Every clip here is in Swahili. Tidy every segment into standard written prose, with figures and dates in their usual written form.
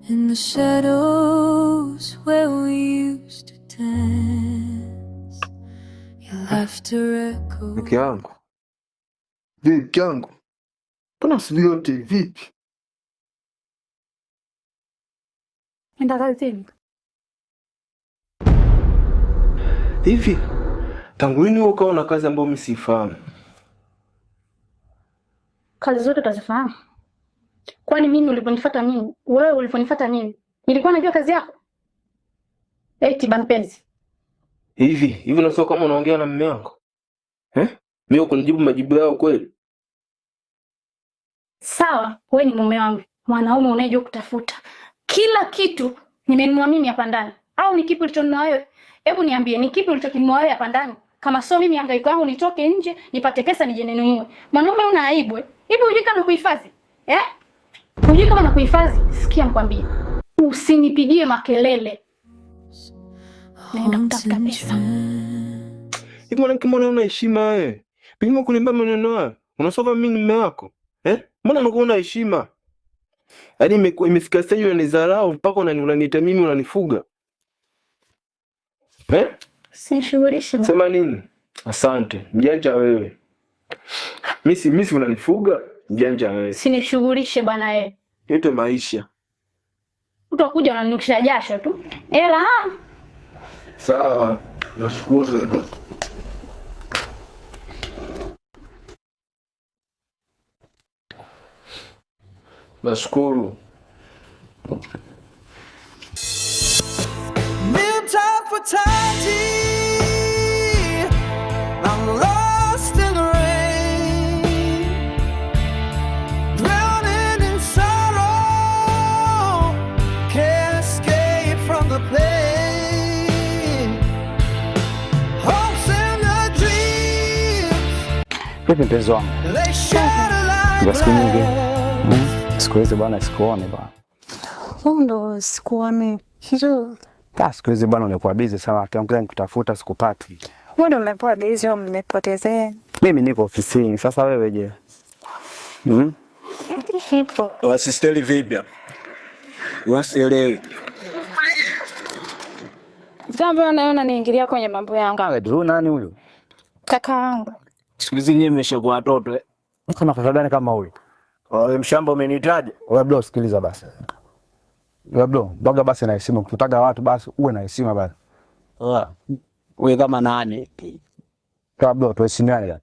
In the shadows where we used to dance, your laughter echoes. Mke wangu vipi? Mke wangu, mbona siku yote vipi? Nenda kazini. Hivi tangu lini wewe ukawa na kazi ambayo mimi siifahamu? Kazi zote utazifahamu. Kwani mimi ulivyonifuata mimi, wewe ulivyonifuata mimi, nilikuwa najua kazi yako? Eti bampenzi. Hivi hivi unasema kama unaongea na mume wangu eh? Mimi kunijibu majibu yao kweli? Sawa, wewe ni mume wangu, mwanaume unayejua kutafuta. Kila kitu nimenunua mimi hapa ndani. Au ni kipi ulichonunua wewe? Hebu niambie, ni kipi ulichokinunua wewe hapa ndani? Kama sio mimi hangaiko yangu nitoke nje, nipate pesa nije ninunue. Mwanaume una aibu eh? Hivi hujui kama nakuhifadhi? Eh? Hujui kama nakuhifadhi? Sikia nikwambie. Usinipigie makelele. Naenda kutafuta Haunting pesa. trance. Hivi mwanamke, mbona una heshima wewe? Pengine kuniambia maneno hayo. Unasema kama mimi ni mume wako. Eh? Mbona unakuwa una heshima? Yaani imefika stage unanidharau mpaka unaniita mimi unanifuga. Eh? Sinishughulishi. Sema nini? Asante. Mjanja wewe. Mimi si unanifuga? Mjanja wewe. Sinishughulishe bwana wewe. Yote maisha. Utakuja unanukisha jasho tu. Ela. Sawa. Nashukuru. Nashukuru. Nimtafutaji, I'm lost in the rain, drowning in sorrow, can't escape from the pain. Hopes and the dreams, Vipi mpenzi wangu? they shatter like Za siku nyingi. glass. Siku hizi bwana sikuone bwana. Huu ndo sikuone. Hizo Ah, siku hizi bwana umekuwa busy sana, kila nikutafuta sikupati. wewe ndo umekuwa busy au mmepotezea? Mimi niko ofisini. Sasa wewe je? Mm? Ipo. Wasisteli vipi hapa? Wasielewi. Jambo naona niingilia kwenye mambo yangu. Kawe tu nani huyu? Kaka wangu. Siku hizi nyinyi mmeshakuwa watoto eh. Niko na kaka gani kama huyu? Wewe mshamba umenitaja. Wewe bro, sikiliza basi. Wewe bro, baga basi na heshima, kutaga watu basi uwe na heshima basi. Wewe kama nani? Kama bro, tuheshimiane.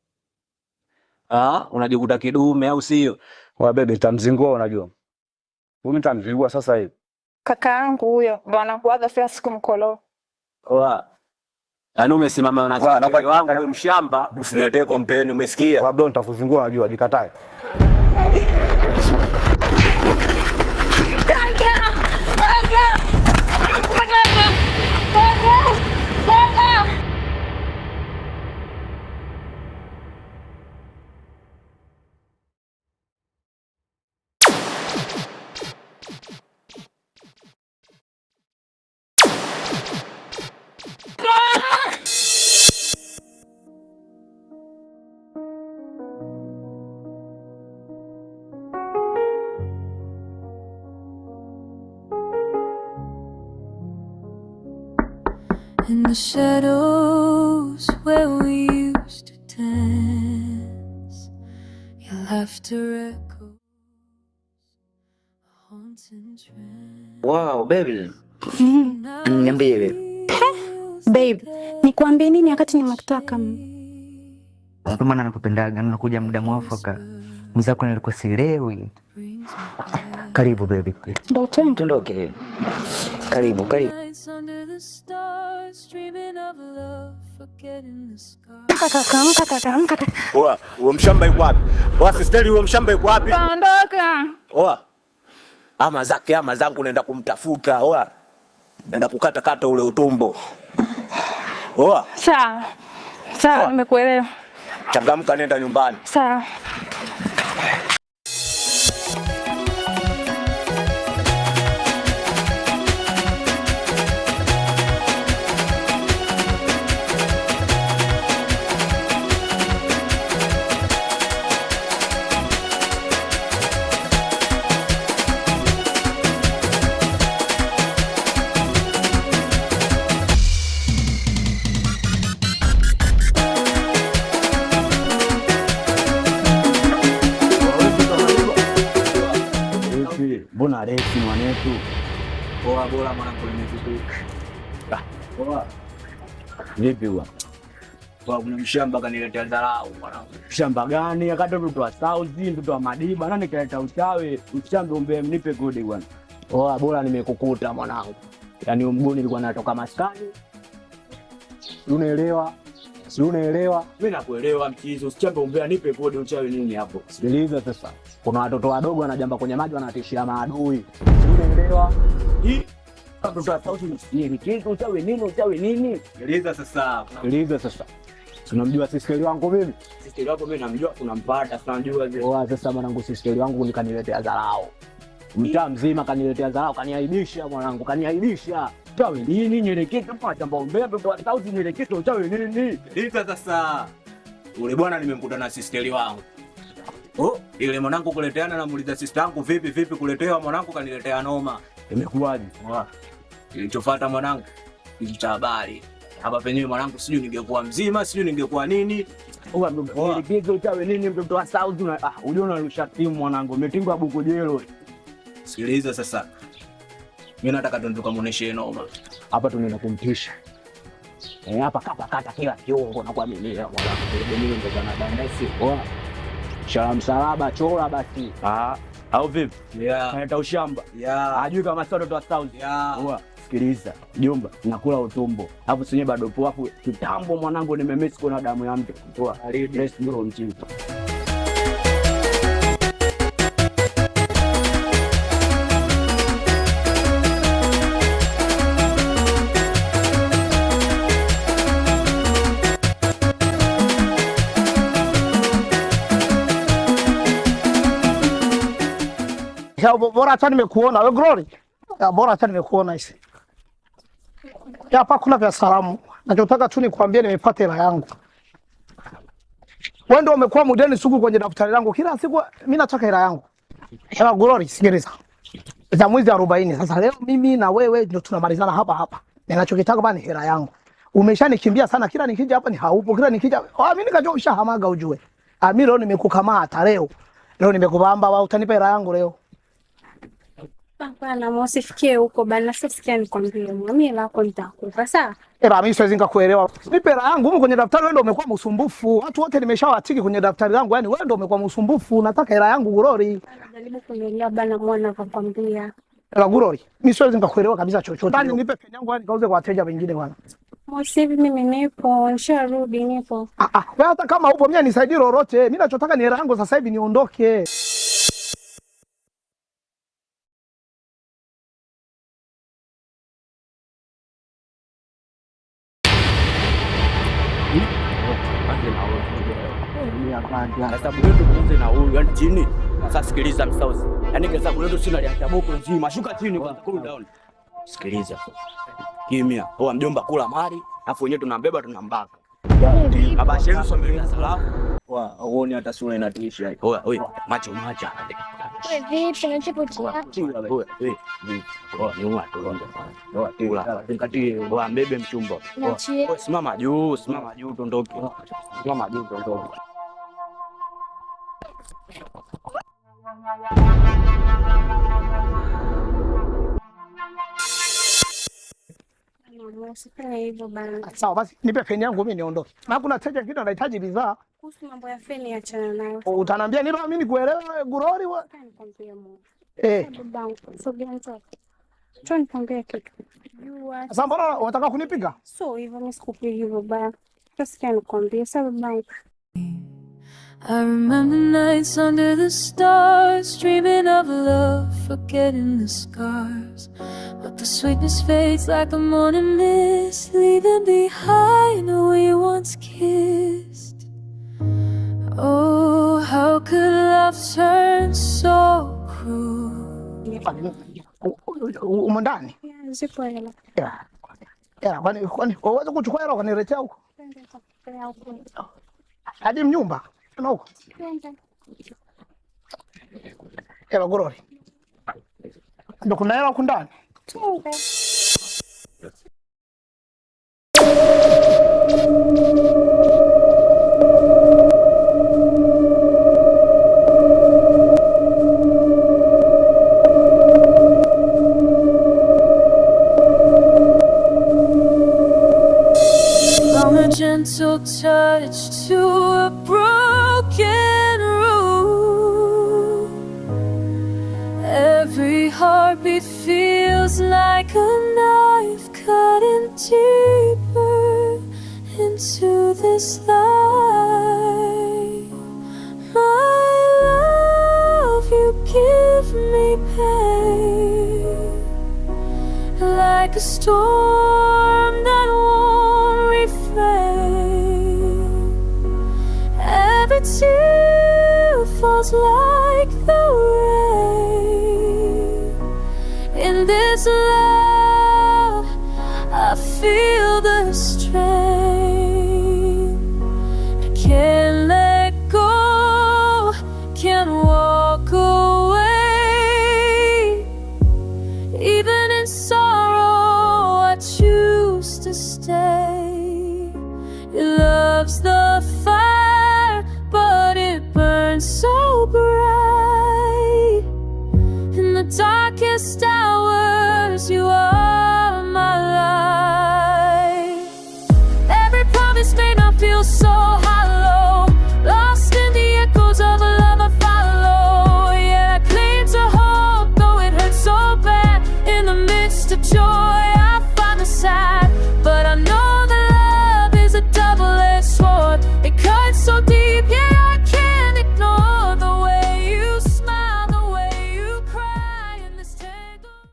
Ah, unajikuta kidume au sio? Wewe bebe, nitamzingua unajua. Mimi nitamzingua sasa hivi. Kaka yangu huyo ndo anakuaga kila siku mkolo. Oa. Yaani umesimama na Wa, naomba- wangu wewe mshamba, usiniletee kompeni umesikia? Wewe bro, nitakuzingua unajua, jikatae. Kaka! Kaka! Kaka! Kaka! Kaka! In the shadows where we used to dance, your laughter echoes, a haunting trance. Wow, baby. Niambie baby. Babe, nikwambie nini wakati nimekutaka? Ndio maana nakupendaga, nakuja muda mwafaka. Mwenzako nilikuwa sielewi. Karibu baby. Ndo twende. Tuondoke. Karibu, karibu. Nights under the stars, dreaming of love, forgetting the scars. Kaka, amka kaka, amka kaka. Oa, huo mshamba yuko wapi? Oa, sisteri huo mshamba yuko wapi? Ondoka. Oa. Ama zake ama zangu naenda kumtafuta. Oa. Naenda kukata kata ule utumbo. Oa, Sawa. Sawa, nimekuelewa. changamka nenda nyumbani. Sawa. Bora mwanangu nimekukuta. Poa. Vipi bwana? Kwa kuna mshamba kaniletea dharau mwanangu. Shamba gani? Akati mtoto wa South, mtoto wa Madiba, nani kaleta uchawi? Mshambe umbe mnipe kodi bwana. Oa, bora nimekukuta mwanangu. Yaani mguu nilikuwa natoka maskani. Unaelewa? Si unaelewa? Mimi nakuelewa mchizo, usichambe umbea, nipe kodi uchawi nini hapo? Sikiliza sasa. Kuna watoto wadogo wanajamba kwenye maji wanatishia maadui. Si unaelewa? Hii mtoto wa South ni mchizo, uchawi nini, uchawi nini? Sikiliza sasa. Sikiliza sasa. Tunamjua siskeli wangu mimi. Sister wako mimi namjua, tunampata, tunamjua vile. Oa, sasa mwanangu siskeli wangu nikaniletea dharau. Mtaa mzima kaniletea dharau, kaniaibisha mwanangu, kaniaibisha. Uchawi nini? Nyelekete mpa chamba umbea, mtoto wa South nyelekete, uchawi nini? Sikiliza sasa. Ule bwana nimemkuta na sisteri wangu. Oh, ile mwanangu kuleteana na muuliza sister yangu vipi vipi kuletewa mwanangu kaniletea noma. Imekuwaje? Kilichofuata mwanangu kitu cha habari. Hapa penyewe mwanangu sijui ningekuwa mzima, sijui ningekuwa nini. Oa, nyelekete uchawi nini mtoto wa South una ah, unajua unarusha timu mwanangu, umetingwa bukujelo. Sikiliza sasa. Mimi nataka twende tukamuoneshe noma. Hapa tunaenda kumtisha. Eh, hapa kata kata kila kiungo na kuaminia mwanangu. Mimi ndo bwana Dandesi. Oa. Shala msalaba chora basi. Ah, au vipi? Yeah. Kaleta ushamba. Yeah. Ajui kama sio watoto wa South. Yeah. Oa, sikiliza. Jomba, nakula utumbo. Alafu sinye bado poa, afu kitambo mwanangu nimemiss kuna damu ya mtu. Oa, let's go mchizo. Ya, bora hata nimekuona. We Glory. Ya, bora hata nimekuona isi. Ya, hapa kuna vya salamu. Nachotaka tu nikwambie nimepata hela yangu. Wewe ndio umekuwa mdeni sugu kwenye daftari langu. Kila siku mimi nataka hela yangu. Hela Glory, sikiliza. Za mwezi 40. Sasa leo mimi na wewe ndio tunamalizana hapa hapa. Ninachokitaka bana ni hela yangu. Umeshanikimbia sana, kila nikija hapa ni haupo, kila nikija ah, mimi nikajua ushahamaga ujue. Ah, mimi leo nimekukamata leo. Leo nimekubamba, wewe utanipa hela yangu leo. Hapana, msifikie huko bana. Sasa sikia nikwambie, mimi hela yako nitakupa sawa? Ela mimi siwezi nikakuelewa. Nipe hela yangu humu kwenye daftari, wewe ndio umekuwa msumbufu. Watu wote nimeshawatiki kwenye daftari langu, yani wewe ndio umekuwa msumbufu. Nataka hela yangu Glory. Jaribu kunielewa bana, mwana nakwambia. Hela Glory. Mimi siwezi nikakuelewa kabisa chochote. Bali nipe peni yangu yani nikauze kwa wateja wengine bwana. Mosi, hivi mimi nipo, nisharudi nipo. Ah ah, wewe hata kama upo mimi nisaidie lolote. Mimi nachotaka ni hela yangu sasa hivi niondoke. Hesabu yetu tuanze na huyu, yani chini. Sasa sikiliza msauzi. Yaani hesabu yetu sina ya taboko nzima. Shuka chini kwanza, cool down. Sikiliza. Kimya. Oa mjomba kula mali, afu wenyewe tunambeba tunambaka. Baba shehu sio mbele salamu. Wa, uone hata sura inatisha. Oa, oa, macho macho. Wewe vipi unachopotea? Oa, oa, oa, ni watu. Oa, kula. Kati, oa mbebe mchumba. Oa, Niachie. oa, simama juu tuondoke. Simama juu tuondoke. Usifanye hivyo bana. Sawa basi nipe peni yangu mimi niondoke. Na kuna teja kingine anahitaji bidhaa. Kuhusu mambo ya feni achana nayo. Utaniambia nini mimi nikuelewe Glory wa? Nikwambie Mungu. Eh. Babangu, sogea njoo. Njoo nikwambie kitu. Jua. Sasa mbona unataka kunipiga? Sio hivyo, mimi sikupigi hivyo baya. Sasa nikwambie, sasa babangu. I remember nights under the stars, dreaming of love, forgetting the scars. But the sweetness fades like a morning mist, leaving behind what we once kissed. Oh, how could love turn so cruel? Umo ndani? Zipo hela. Hela. Hela, kwani kwani uweze kuchukua hela ukaniletea huko? Twende nitakupeleka huko. Hadi mnyumba. Tena huko. Twende. Hela Glory. Ndio kuna hela huko ndani. Twende. gentle touch to a broken roof. Every heartbeat feels like a knife cutting deeper into this life. My love, you give me pain like a storm that won't refrain. Every tear falls like the rain. In this love, I feel